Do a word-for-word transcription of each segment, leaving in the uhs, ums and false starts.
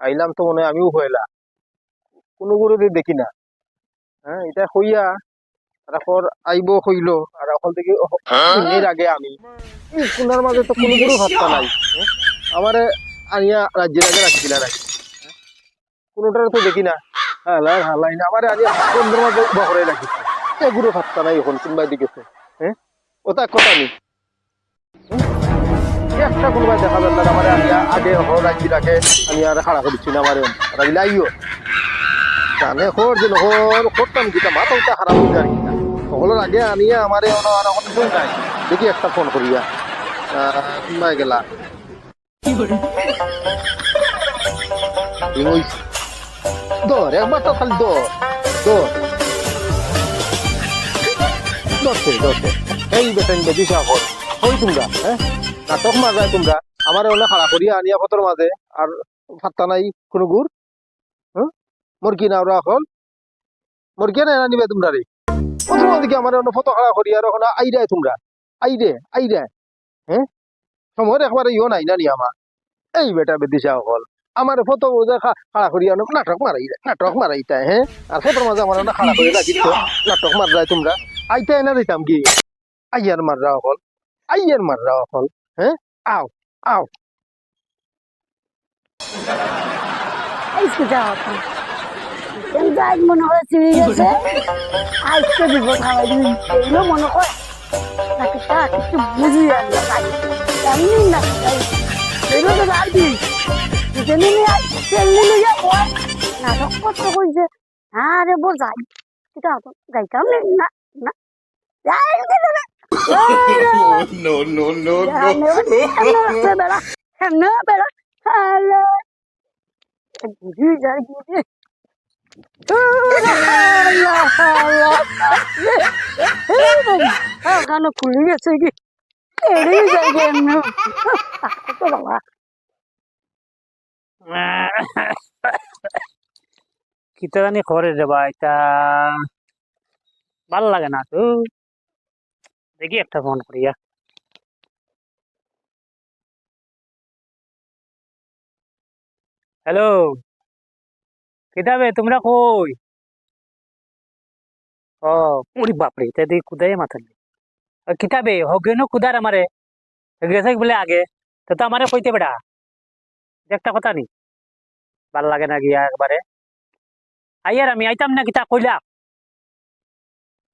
আইলাম তো মনে হয় আমিও পয়লা, কুনু গরু দি দেখি না। হ্যাঁ, ইতা কইয়া আর অখন আইবো কইলো, আর অখন দেখি, ও, হ্যাঁ? এর আগে আমি এই কুনার মাঝে তো কুনু গরু পাত্তা নাই। হ্যাঁ? আমারে আনিয়া রাজ্যের আগে রাখি দিলা নাই। কুনুটারে তো দেখি না। হালার হালাই না, আমারে আনিয়া বন্দর মাঝে বহরে রাখি। এ গরু পাত্তা নাই অখন, কুনবায় দি গেছে। হ্যাঁ? ওটা কথা নেই। একটা কুনবায় দেখা যায় না, আমারে আনিয়া আগে অখন রাখি রাখে, আনিয়া আর খাড়া করিছি না আমারে। তারা বলে, "আইও।" জানে খর যে নহর, করতাম কিতা, মাথা উঠা খারাপ হয়ে যায় কিতা। অগুলোর আগে আনিয়া আমারে অনো আর অখন ফোন নাই। দেখি একটা ফোন করিয়া। আহ, কুনবায় গেলা। কি হইছে? ধর, একবার তো খালি ধর, ধর। ধরছে, ধরছে। এই বেটা, এই বেটি সাহস। কই তুমরা, হ্যাঁ? নাটক মাররায় তুমরা। আমারে অনো খাড়া করিয়া আনিয়া পথর মাঝে, আর পাত্তা নাই কুনু গুর। হ্যাঁ? মুরগি না ওরা অকল? মুরগি না এরা নিবে তুমরারে? পথর মাঝে কি আমারে অনো পথো খাড়া করিয়া আর অনো আইরায় তুমরা? আইরে, আইরে। হ্যাঁ? সময় একবারে ইয়ো নাই না নি আমার। এই বেটা বেদিশা অকল। আমারে পথো বুঝে খা-, খাড়া করিয়া অনো নাটক মারাইরায়, নাটক মারাইতায়, হ্যাঁ? আর পথর মাঝে আমারে অনো খাড়া করিয়া রাখিছো, নাটক মাররায় তুমরা। আইতায় না দিতাম কি? আইয়ার মাররা অকল, আইয়ার মাররা অকল, হ্যাঁ? আও, আও। আইজকে যাওয়া তো। কেন যাই মনে হয় চিনি গেছে। আইজকে বিপদ খাওয়াই দিবি। এইগুলো মনে হয়। নাকি তা কিছু বুঝি আর না। তাই। এমনি না। তাই। এইগুলো তো রাখবি। যেমনি নিয়ে আয়, তেমনি লইয়া বয়। নাটক করতে কইছে। আরে বল যাই। ঠিক আছে, যাইতাম না। না, না। যাই, যাই, যাই, যাই। No, no, no, no. এমনে বেড়া, এমনে বেড়া। হ্যালো। বুঝি যাই, বুঝি। আল্লাহ, আল্লাহ। আহ, কানো খুলি গেছে কি? এড়িয়ে যাই গে এমনে। তো বাবা। কিতা জানি করে রে বা, ইতা ভালা লাগে না তো। দেখি একটা ফোন করিয়া। হ্যালো, কিতা বে, তুমরা কই? ও, ওরে বাপরে, ইতা দি কুদায় মাতাইল। কিতা বে, হগেনো কুদার আমারে। গেছে বুলে আগে। তে তো আমারে কইতে বেটা। ইটা একটা কথা নি? ভালা লাগে না গিয়া একবারে। আইয়ার আমি আইতাম না কিতা কইলা?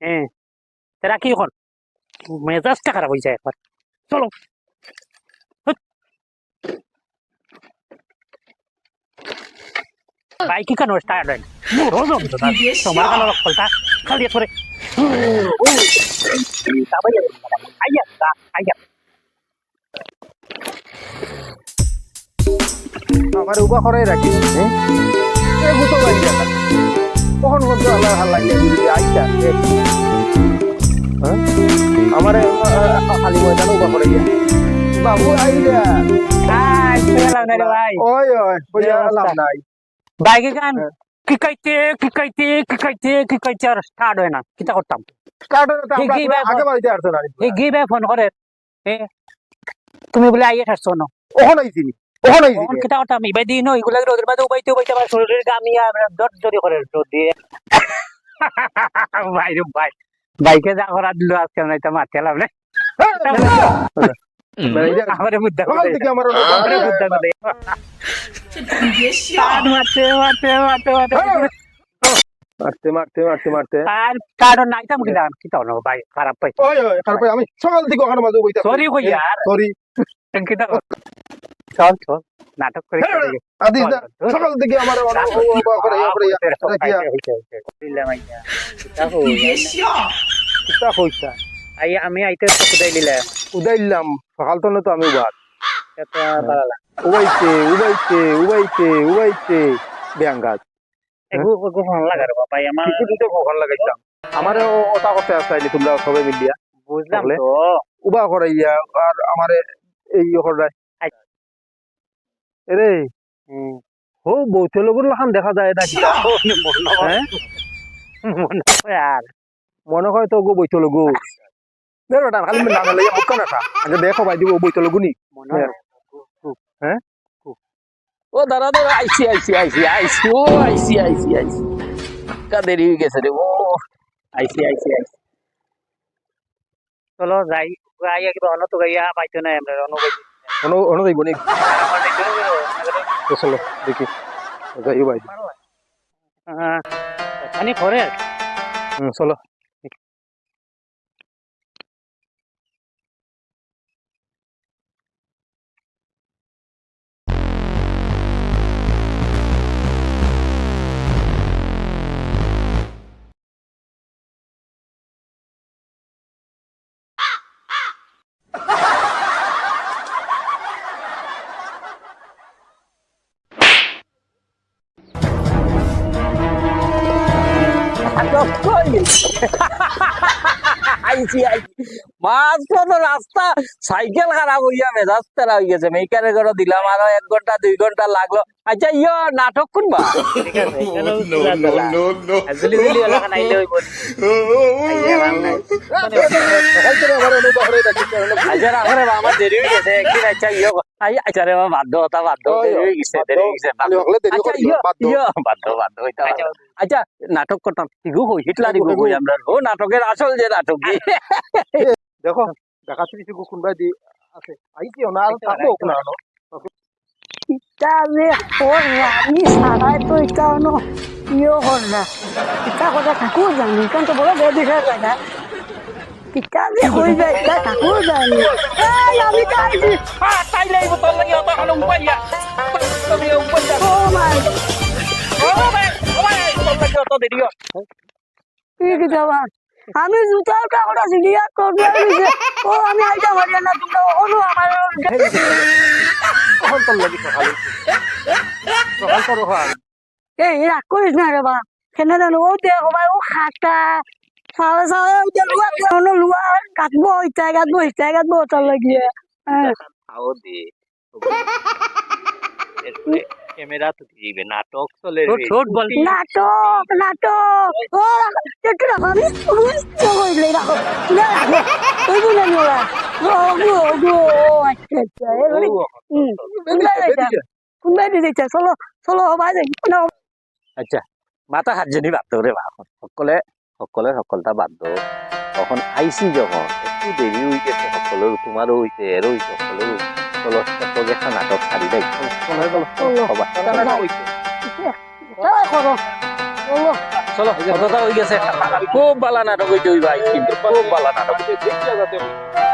হ্যাঁ। তে রাখি অখন। মেজাজটা খারাপ অই যায় একবার। চলো। হুট। বাইক কেনে স্টার্ট অয় না? বুড়ো যন্ত্রণা। তোমার কালো রক্তটা খালি করে। আইয়া, আইয়া। আমারে উবা করাই রাখি, হ্যাঁ? এ গুতো বাইক দেখা। কখন বলতো আল্লাহ ভালা লাগে, যদি আইতা, এ। হ্যাঁ? আমারে, আ, আ, আ, খালি ময়দানে উবা করাইয়া। বাবু, আইরা। আয়, পেলাম না রে ভাই। ওই, ওই, ওই, কি অবস্থা? লাভ নাই। বাইক এখান হ্যাঁ। কিকাইতে, কিকাইতে, কিকাইতে, কিকাইতে আর স্টার্ট অয় না। কিতা করতাম? স্টার্ট অয় না তো, এই আমরা কি ব্যাপার? আগে বাড়িতে আসতো না। এই কি ব্যাপার ফোন করে? এ, তুমি বুলে আইয়া ঠারছো না। অখন আইছি নি? অখন আইছি অখন নি? কিতা করতাম? ইবাদি নু, ইগুলা রোদের মাঝে উবাইতে উবাইতে আমার শরীরের গামিয়া, আমরা দর দরি করে রোদ দিয়া। ভাই রে ভাই, বাইকে যা করা দিল আজকে, আমরা এটা মারতে লাভ নেই। হ্যাঁ, কিতা বেটা, করতাম? বেটা, এই যে আমারে মুদ্দা সকাল করে। থেকে আমার অনেক আমারে মুদ্দা করে। কাট মারতে, মারতে, মারতে, মারতে। হ্যাঁ। মারতে, মারতে, মারতে, মারতে। আর কারণ নাইতাম কিতা, কিতা অনো ভাই, খারাপ পাই। ওই, ওই, খারাপ পাই, আমি সকাল থেকে অখানর মাঝে বইতে আছি। সরি কই আর। সরি। কিতা? চল, চল, নাটক করি, হ্যাঁ, চল। আদি চল, না, চল। সকাল থেকে আমার অনো, ও, ও, ও, করে, ইয়া করে, ইয়া, হইছে, হইছে, হইছে। দিলাম আইয়া। কিতা কই? কিতা কইতা? আই, আমি আইতে তো কুদাই দিলাম। কুদাইলাম, সকাল তো না তো আমি উবার। এত আর ভালা লাগে। উবাইতে, উবাইতে, উবাইতে, উবাইতে, বেয়াঙ্গাত। এগু, এগু ফোন লাগা রে বাবা, আমার কিছু দিতে ফোন লাগাইতাম। আমারে ও, ওটা করতে আসতে আইলে তোমরা সবাই মিলিয়া। বুঝলাম তাহলে তো। উবা করাইয়া, আর আমারে এই ইয়ে করাই। আচ্ছা। এরে, হুম। হো, বৈতলগুর লাখান দেখা যায় না কিতা? মনে হয়। হ্যাঁ? মনে হয় আর। মনে হয় তো গো বৈতলগু। বেরো ওটা, খালি নামে লইয়া মুখ কানা খা। আগে দেখো ভাই, দিব বৈতলগু নি। মনে হয়। হ্যাঁ? ও দাঁড়া, দাঁড়া, আইছি, আইছি, আইছি, আইছি, ও আইছি, আইছি, আইছি। কা দেরি অই গেছে রে, ও আইছি, আইছি, আইছি। চলো যাই, আইয়া কিবা অন্য তো গাইয়া পাইতো না আমরা, অন্য গাই। অন্য, অন্য যাইবো নি? তো চলো, দেখি। যাই ভাই। আহ, খানি পরে। হুম, চলো। আইছি, আইছি। মাঝপথে রাস্তা, সাইকেল খারাপ অইয়া মেজাজ তেরা অই গেছে। মেকারে করে দিলাম, আরো এক ঘন্টা, দুই ঘন্টা লাগলো। আচ্ছা, ইয়ো, নাটক কুনবা? ঠিক আছে, এখানেও no, no, no, no। আর জুলি জুলি ওলা খান আইলে অইবো। আইয়া আরাম নাই। সকাল করে আবার অনুভব করে দেখি, কারণ আচ্ছা, রাখো রে বা, আমার দেরি অই গেছে। একদিন আচ্ছা, ইয়ো, আই-, আচ্ছা রে বা, বাদ দেও, তা বাদ দেও, ওই, দেরি অই গেছে, বাদ দেরি দেও। অই গেছে, বাদ খালি দেও। হকলে দেরি আচ্ছা, করি, ইয়ো, বাদ দেও। ইয়ো, বাদ দেও, বাদ দেও, ওইটা আচ্ছা। বাদ দেও। আচ্ছা, নাটক করতাম, ইগু কই, হিটলার ইগু কই আমরা। ও নাটকের আসল যে নাটক কি? দেখো, দেখাচ্ছি কিছু কোন ভাই দি আছে। আই কি না, আর থাকবো না, না। কিতা যে কররা, আমি সারাই তো ইটা অনো ইয়ে কররা। কিতা কথা ঠাকুর জানি, ইখান তো বড় বেদিকে জায়গা। কিতা যে কইবে, ইটা ঠাকুর জানি। এই, আমি তো আইছি। আ, তাই লাগবো, তোর লাগি অত হানো উপায় ইয়া। তোর লাগি উপায় ইয়া। ও মাই। ও ভাই, ও ভাই, তোর লাগি অত দেরি অয়। কি কি যাবা? আমি জুতা উঠা ওটা সিঁড়িয়া করবে, আমি যে, ও, আমি আইতে পারি না, তোমরা ওখানো আমার তখন তোর লাগি সকাল হইছে। সকাল তোর ওখান। এই, রাগ করিস না রে বা। কেন জানো? ও দেখ, ও ভাই, ও খাটা। সারা, সারা, ও যে লুয়া, ও লুয়া, কাটবো, ইচ্ছা, কাটবো, ইচ্ছা, কাটবো, তোর লাগিয়ে। হ্যাঁ। খাও দে। এরপরে ক্যামেরা তো দিবে, নাটক চলে রে। ছোট বল। নাটক, নাটক। ও, একটু রাখো, আমি, আমি তো কইলে রাখো। না, রাখো। ওই গুলো নিও না। ও, গো, গো, ও, আচ্ছা, আচ্ছা। এ, মানে, হুম। কোন ভাই দিতে চায়? চলো, চলো, ভাই, যাই। না। আচ্ছা, মাথা হাত জেনি বাদ দেও রে বা। হকলে, হকলে হকলতা বাদ দেও। অখন আইছি যখন, একটু দেরি অই গেছে, হকলর, তোমারও অইছে, এরও অইছে, হকলর অইছে। চলো, একটা নাটক সারি দেই। চলো, চলো, চলো। হবা। চলো, করো। চলো। চলো, কতটা অই গেছে। খুব ভালা নাটক অইছে ওই ভাই, কিন্তু খুব ভালা নাটক।